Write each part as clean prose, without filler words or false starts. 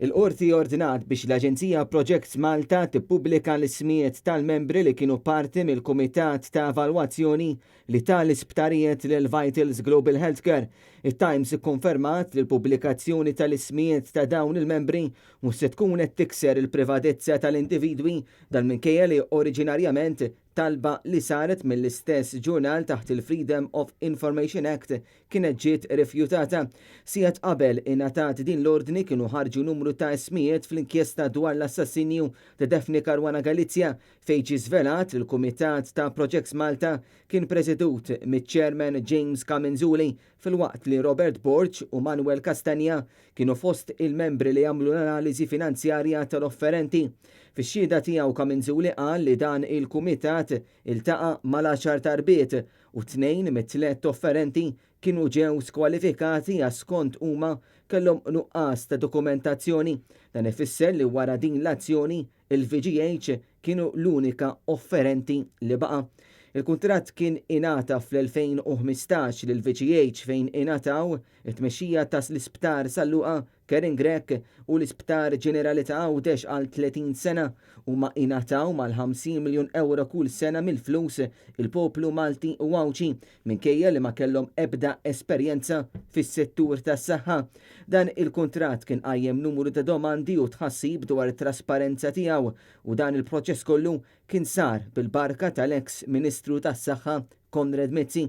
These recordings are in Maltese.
Il-Qorti ordnat biex l-Aġenzija Projects Malta tippubblika l-ismijiet tal-membri li kienu parti mill-Kumitat ta' Evalwazzjoni li ta l-isptarijiet lil Vitals Global Healthcare. It-Times ikkonfermat li l-pubblikazzjoni tal-ismijiet ta' dawn il-membri mhux se tkun qed tikser il-privatezza tal-individwi, dan minkejja li oriġinarjament talba li saret mill-istess ġurnal taħt il-Freedom of Information Act kienet ġiet rifjutata. Sigħat qabel ingħatat din l-ordni kienu ħarġu numru ta' ismijiet fl-inkjesta dwar l-assassinju ta' Daphne Caruana Galizia, fejn ġie żvelat li l-Kumitat ta' Projects Malta kien presedut miċ-Chairman James Camenzuli, filwaqt li Robert Borg u Manuel Castagna kienu fost il-membri li għamlu l-analiżi finanzjarja tal-offerenti. Fix-xhieda tiegħu, Camenzuli qal li dan il-kumitat iltaqa' mal-10 darbiet u tnejn mit-tliet offerenti kienu ġew skwalifikati għax skont huma kellhom nuqqas ta' dokumentazzjoni. Dan ifisser li wara din l-azzjoni, il-VGH kienu l-unika offerenti li baqa'. Il-kuntratt kien ingħata fl-2015 lil VGH, fejn ingħataw it-tmexxija ta' l-Isptar San Luqa, Karen Grech u l-Isptar Ġenerali ta' Għawdex għal 30 sena, u ma ingħataw mal-50 miljun euro kull sena mill-flus il-poplu Malti u Għawdxi, minkejja li ma kellhom ebda esperjenza fis-settur tas-saħħa. Dan il-kuntratt kien qajjem numru ta' domandi u tħassib dwar it-trasparenza tiegħu, u dan il-proċess kollu kien sar bil-barka tal-ex Ministru tas-Saħħa Konrad Mizzi.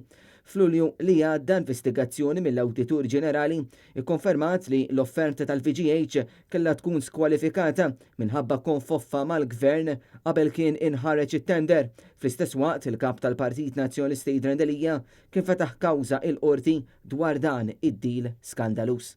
F'Lulju li għadda, investigazzjoni mill-Awditur Ġenerali ikkonfermat li l-offerta tal-VGH kellha tkun skwalifikata minħabba konfoffa mal-gvern qabel kien inħareġ it-tender. Fl-istess waqt, il-kap tal-Partit Nazzjonalista Adrian Delia kien fetaħ kawża il-qorti dwar dan id-deal skandalus.